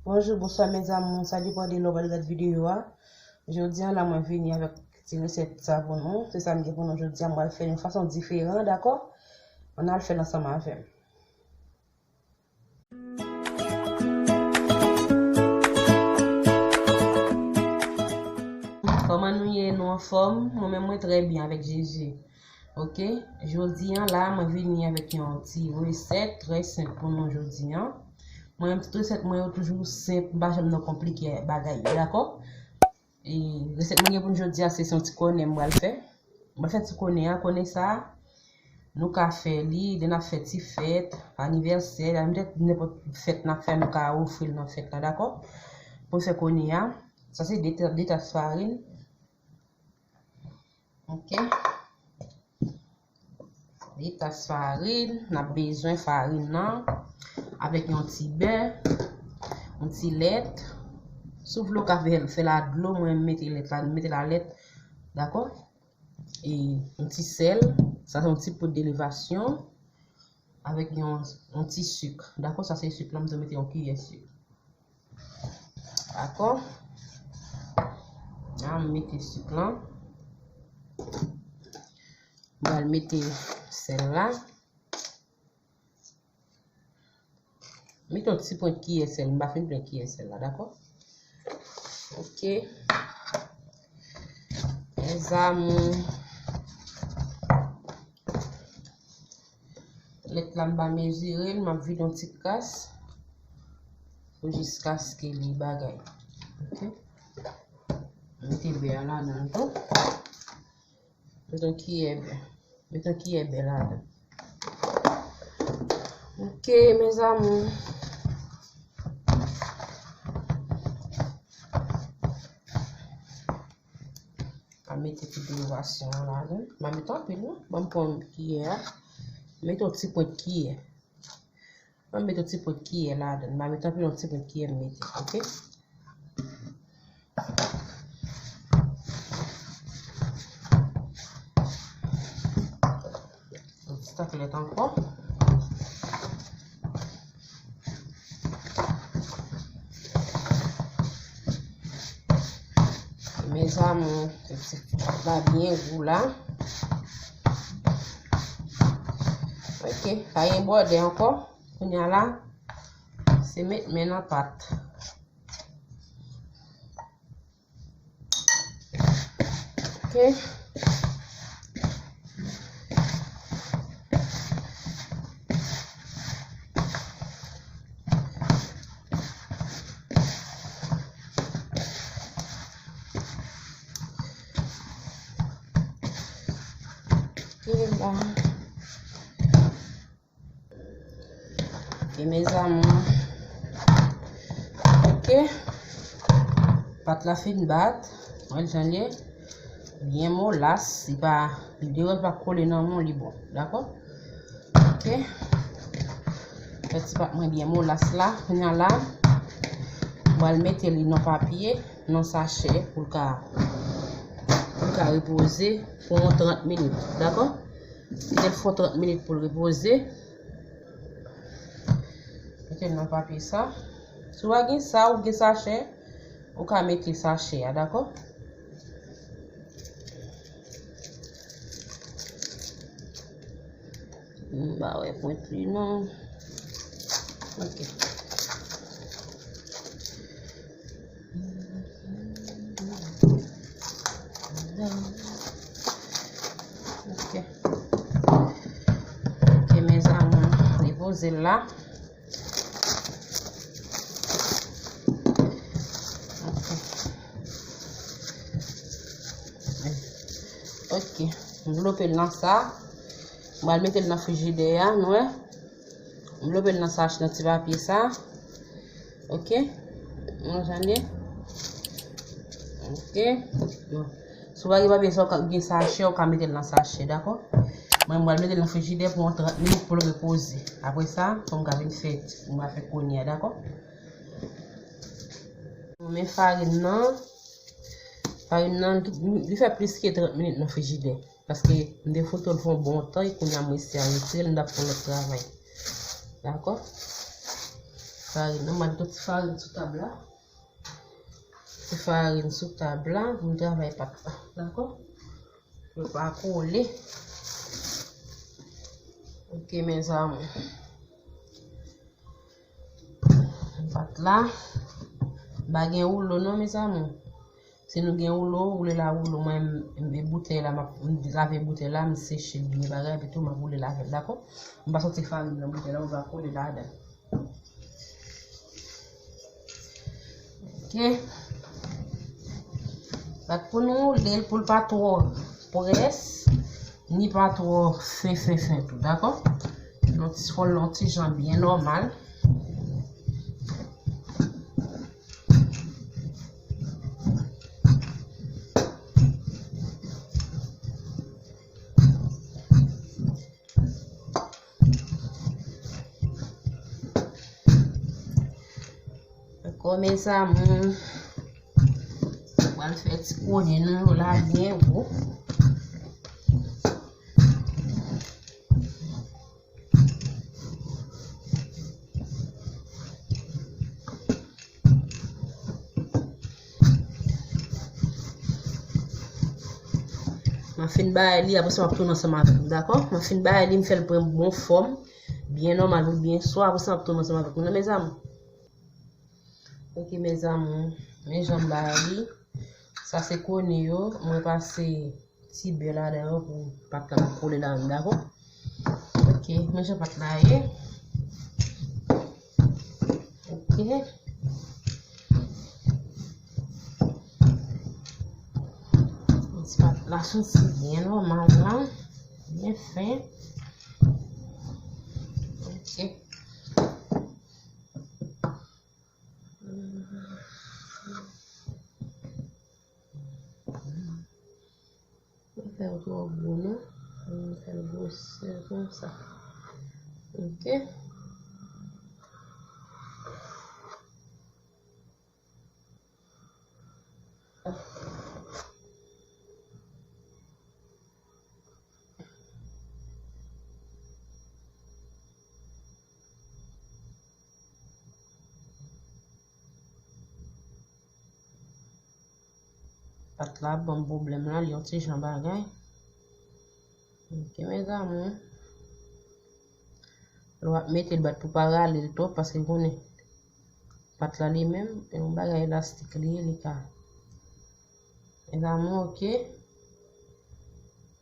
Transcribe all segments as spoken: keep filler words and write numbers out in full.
Bonjou, bonswa, mes amours. Sa depann de lè w pral gad videyo a. Jodi a la, mwen vini avèk ti resèt sa pou nou. Se sa m gen pou nou jodi a. M pral fè yon fason diferan, dakò? Ann al fè l ansanm avè m. Kòman nou ye? Nou anfòm? Mwen menm, mwen trè byen avèk Jezi. Ok, jodi a la, mwen vini avèk yon ti resèt trè senp pou nou jodi a. Mwen menm, tout resèt mwen yo toujou senp, m pa janm nan konplike bagay yo, dakò? E resèt mwen gen pou nou jodi a, se, se yon ti konnen m pral fè. M pral fè ti konnen an, konnen sa a, nou ka fè li, lè n ap fè ti fèt, anivèsè, nenpòt fèt n ap fè, nou ka ofri l nan fèt la, dakò? Pou fè konnen an, sa se de, de tas farin. Ok. De tas farin, n ap bezwen farin nan, avèk yon ti bè, yon ti lèt. Si w vle, w ka fè, fè l a dlo, mwen mete lèt la, mete l a lèt, dakò? E yon ti sèl, sa se yon ti poud elevasyon, avèk yon, yon ti sik, dakò? Sa se sik la, m te mete yon kiyè sik. Dakò? La, m mete sik lan. M pral mete sèl la. Mete yon ti pwent kiyè sèl, m pa fin plen kiyè sèl la, dakò? Ok. Mes amours. Lèt la m pa mezire l, m ap vide yon ti kras pou jiskaske li bagay. Ok. Mete bè a ladan l tou. Mete yon kiyè bè. Mete yon kiyè bè ladan. Ok, mes amours. A mete tout devasyon an ladan. M pa mete anpil non. Ban m pran kiyè a. Mete yon ti pwent kiyè. Ban m mete yon ti pwent kiyè ladan. M pa mete anpil, yon ti pwent kiyè m mete, ok? Yon ti tak lèt ankò. Mes amours, ti la byen gou la. Ok, pa gen bòdè ankò. Kounye a la, se met men nan pat. Ok. Ok, la. Ok, mes amours. Ok. Pat la fin bat. Wè l jan l ye. Byen molas. Li pa, li devan, li pa kole nan men w, li bon. Dakò? Ok. Fè ti pat mwen byen molas la. Kounye a la, m pral mete li nan papye, nan sachè, pou l ka, pou l ka repoze pou yon trant minit. Dakò? Kite l fè trant minit pou l repoze. Mete l nan papye sa. Si w pa gen sa, ou gen sachè, ou ka mete sachè a, dakò? M pa wè pwent li non. Ok. Ok. Ok, mes amours, depoze l la. Ok. Ok. M vlope l nan sa. M pral mete l nan frijidè a, nou wè. M vlope l nan sach, nan ti papye sa. Ok. Nou tande? Ok. Bon. Si w pa gen papye sa, w ka gen sachè, w ka mete l nan sachè, dakò? Mwen, m pral mete l nan frijidè pou yon trant minit pou l repoze. Apre sa, pou m ka vin fè, m ka fè kounye a, dakò? Men farin nan, farin nan, li, li fè plis ke trant minit nan frijidè. Paske m te foto l fè yon bon tan, e kounye a m resi a retire l, m t ap fè yon lòt travay. Dakò? Farin nan, m ap met yon ti farin sou tab la. Ti farin sou tab la pou m travay pat la. Dakò? Pou l pa kole. Ok, mes amours. Pat la. Pa gen woulo non, mes amours. Si nou gen woulo, woule l a woulo. Mwen, m, m, boutèy la, m ap, m lave boutèy la, m seche l byen bagay, epi tou, m ap woule l avè l, dakò? M pa soti farin nan boutèy la, ou va kole ladan. Ok. Bat pou nou woule l, pou l pa twò près, ni pa twò fen, fen, fen tou, dakò? Nou ti fò l yon ti jan byen nòmal. Dakò, mes amours. Pral fè ti koni nou yo la byen wo. M ap fin bay li, apre sa m ap tounen ansanm avèk nou, dakò? M ap fin bay li, m fè l pran bon fòm, byen nòmal, byen swa, apre sa m ap tounen ansanm avèk nou, mes amours. Ok, mes amours, men jan m bay li. Sa se koni yo, mwen pase ti bè ladan yo pou pat la pa kole ladan, dakò? Ok, men jan pat la ye. Ok. Ti pat la santi byen nòmal la. Byen fen. Ok. Mwen fè l twò gwo non. Mwen fè l gwosè konsa. Ok. Pat la ap ban m pwoblèm la, li yon ti jan bagay. Ok, mes amours. Lè w ap mete l, bat pou pa rale l twòp, paske w konnen pat la li menm, e yon bagay elastik li ye, li ka. Mes amours, ok.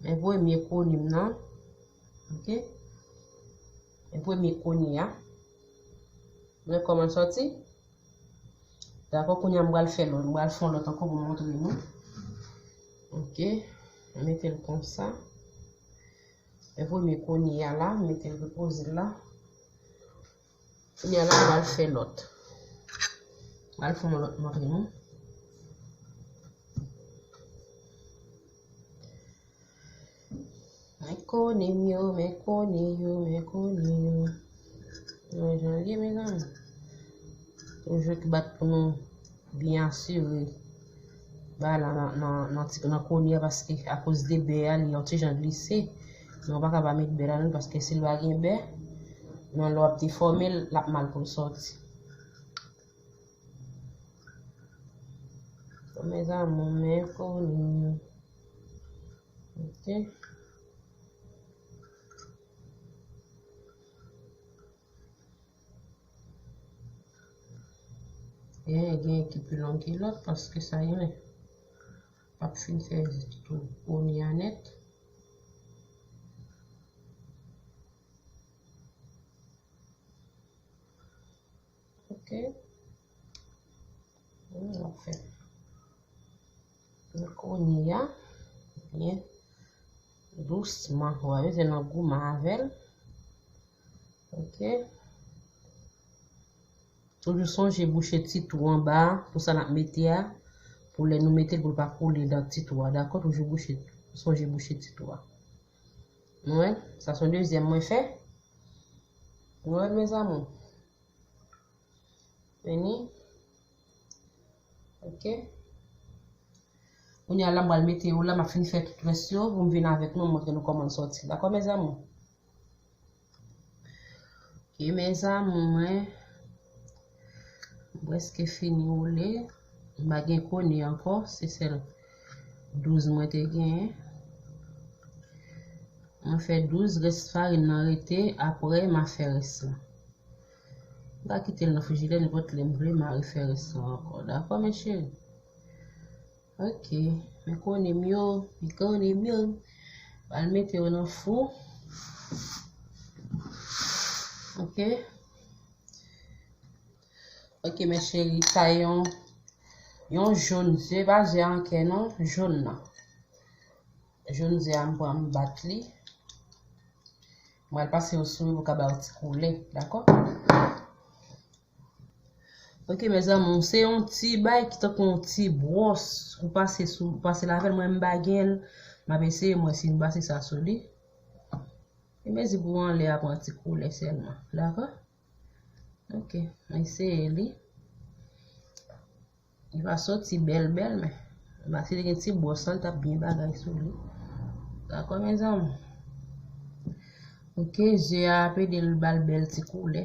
Men premye koni m nan. Ok. Men premye koni a. Mwen kòman l sòti. Dakò, kounye a m pral fè lòt. M pral fè yon lòt ankò pou m montre nou. Ok. Mete l konsa. Men premye koni a la, mete l repoze la. Kounye a la, m pral fè lòt. M pral fè yon lòt montre nou. Men koni m yo, men koni yo, men koni yo. Yon jan l ye, mezanmi. Toujou ki bat pou nou byen asire bagay la nan, nan, nan ti, nan koni a, paske akoz de bè a, li yon ti jan glise. Men w pa ka pa met bè ladan l, paske si l pa gen bè, nan lè w ap defòme l, l ap mal pou l sòti. Mes amours, men koni. Ok. Gen, gen ki pi long ke lòt, paske sa yo, p ap fin fè tou koni a nèt. Ok. N ap fè koni a byen dousman. Ou pa bezwen nan goumen avè l. Ok. Toujou sonje bouche ti twou anba a pou sa n ap mete a, pou lè nou mete l pou l pa kole nan ti twou a, dakò? Toujou bouche, sonje bouche ti twou a. Nou wè, sa se yon dezyèm mwen fè. Nou wè, mes amours. Vini. Ok. Kounye a la, m pral mete yo la, m ap fin fè tout rès yo, pou m vin avèk nou, montre nou kòman l sòti. Dakò, mes amours? Ok, mes amours, mwen, Prèske fini woule. M pa gen kone ankò, se sèl douz mwen te genyen. Mwen fè douz, rès farin nan rete, apre m a fè rès la. M ka kite l nan frijidè, nenpòt lè m vle, m a refè rès la ankò. Dakò, mes chéris? Ok, men kone m yo, men kone m yo. Al mete yo nan fou. Ok. Ok, mes chéris, sa yon, yon jòn ze, pa ze an kè non, jòn nan. Jòn ze a m pran m bat li. Mwen al pase yo sou li pou ka ba yo ti koulè, dakò? Ok, mes amours, se yon ti bay ki tankou yon ti bwòs. Ou pase sou, ou pase l avè l, mwen m pa gen l. M ap eseye, mwen si m pase sa sou li. E mezi pou anlè a pran ti koulè sèlman, dakò? Ok, eseye li. Li va soti bèl bèl, men. Paske li gen ti bwòs la, li t ap byen bagay sou li. Dakò, mes amours? Ok, ze a ap ede l ba l bèl ti koulè.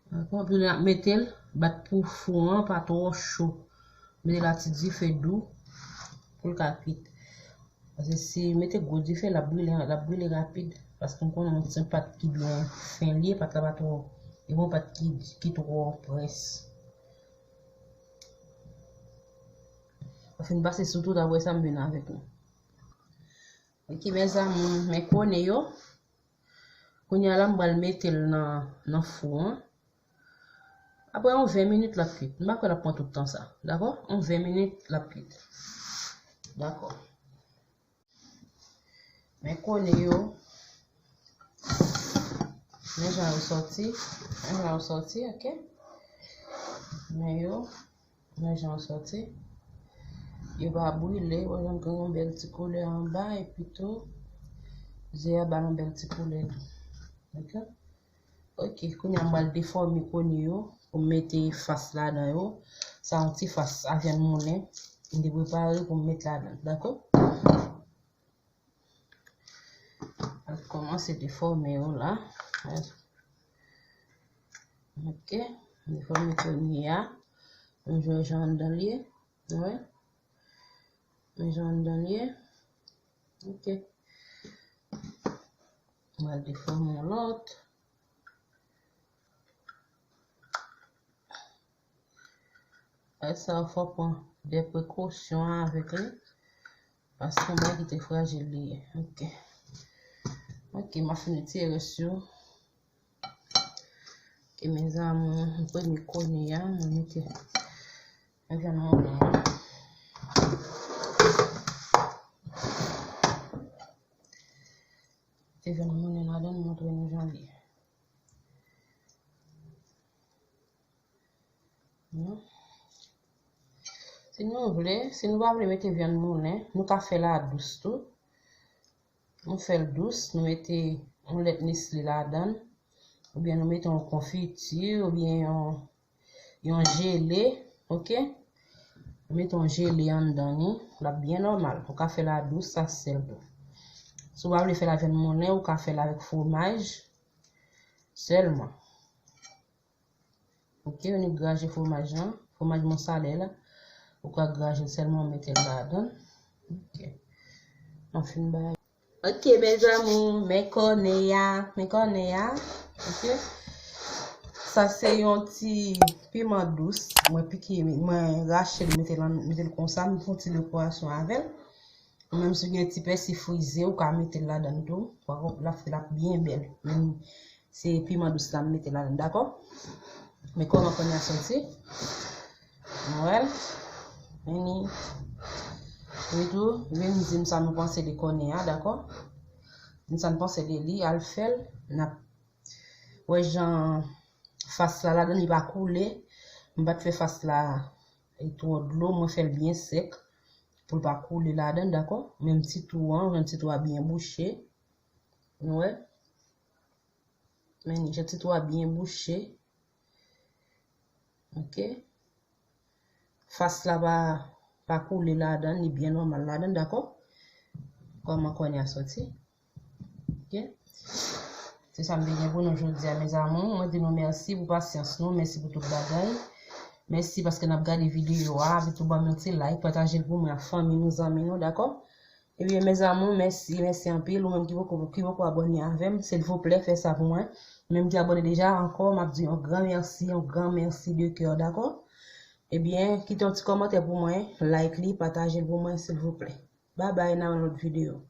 Dakò, epi lè n ap mete l, bat pou fou an pa twò cho. Mete l a ti dife dou pou l ka kwit. Paske si mete gwo dife, l ap brile, l ap brile rapid. Paske m konnen se yon pat ki byen fen li ye, pat la pa twò, e bon pat ki, ki twò près. Mwen fin pase sou tout, apre sa m vin avèk nou. Ok, mes amours, men kone yo. Kounye a la, m pral mete l nan, nan fou an. Apre yon ven minit, l ap kwit. M pa kwè l ap pran tout tan sa. Dakò? Yon ven minit, l ap kwit. Dakò. Men kone yo. Men jan yo sòti. Men jan yo sòti, ok? Men yo. Men jan yo sòti. Yo pa brile. Wè jan gen yon bèl ti koulè anba. Epi tou, ze a ba nou bèl ti koulè tou. Ok? Ok, kounye a m pral defòme kone yo pou m mete fas ladan yo. Sa yon ti fas a vyann moulen. M te prepare pou m met ladan, dakò? Al kòmanse defòme yo la. Ok, defòme kone a. M jwe jan anndan l ye. Wè. M jan anndan l ye. Ok. M al defòme yon lòt. Sa fò pran de prekosyon avèk li. Paske yon bagay ki te frajil li ye. Ok. Ok, m a fini tire rès yo. Ok, mes amours, premye kone a, mwen mete nan vyann moulen an. Mete vyann moulen ladan, m montre nou jan li ye. Hmm. Si nou vle, si nou pa vle mete vyann moulen, nou ka fè l a dous tou. Nou fè l dous, nou mete yon lèt Nestlé ladan l, oubyen nou mete yon konfiti, oubyen yon, yon jele, ok? Nou mete yon jele anndan li, l ap byen nòmal. Ou ka fè l a dous, sa sèl tou. Si w pa vle fè l a vyann moulen, ou ka fè l avèk fwomaj sèlman. Ok, ou ni graje fwomaj lan, fwomaj monsarèl la. Ou ka graje l sèlman, ou mete l ladan l. Ok. Nou fin bay. Ok, mes amours, men kone a, men kone a. Ok. Sa se yon ti piman dous. Mwen pike, mwen rache l, mete l, mete l konsa, m fè yon ti dekorasyon avè l. Ou menm si w gen ti pèsi frize, ou ka mete l ladan l tou. L ap, l ap byen bèl. Men se piman dous la m mete ladan, dakò? Men kòman kone a soti? Nou wè l? Vini. Wi tou, vin di m sa nou panse de kone a, dakò? Di m sa nou panse de li, al fè l, n ap wè jan fas la ladan li pa koule. M pa t fè fas la e twò dlo, mwen fè l byen sèk pou l pa koule ladan, dakò? Menm ti twou an, jan ti twou a byen bouche. Nou wè? Men jan ti twou a byen bouche. Ok. Fas la pa, pa koule ladan, li byen nòmal ladan, dakò? Kòman kone a soti? Ok. Ti Se sa m te gen pou nou jodi a, mes amours. Mwen di nou mèsi pou pasyans nou, mèsi pou tout bagay. Mèsi paske n ap gade videyo a, epi tou ban m yon ti like, pataje l pou mwen ak fanmi nou, zanmi nou, dakò? Ebyen, mes amours, mèsi, mèsi anpil. Ou menm ki poko, ki poko abòne avè m, silvouplè, fè sa pou mwen. Menm ki abòne deja, ankò, m ap di yon gran mèsi, yon gran mèsi de kè, dakò? Ebyen, kite yon ti kòmantè pou mwen, like li, pataje l pou mwen, silvouplè. Babay, nan yon lòt videyo.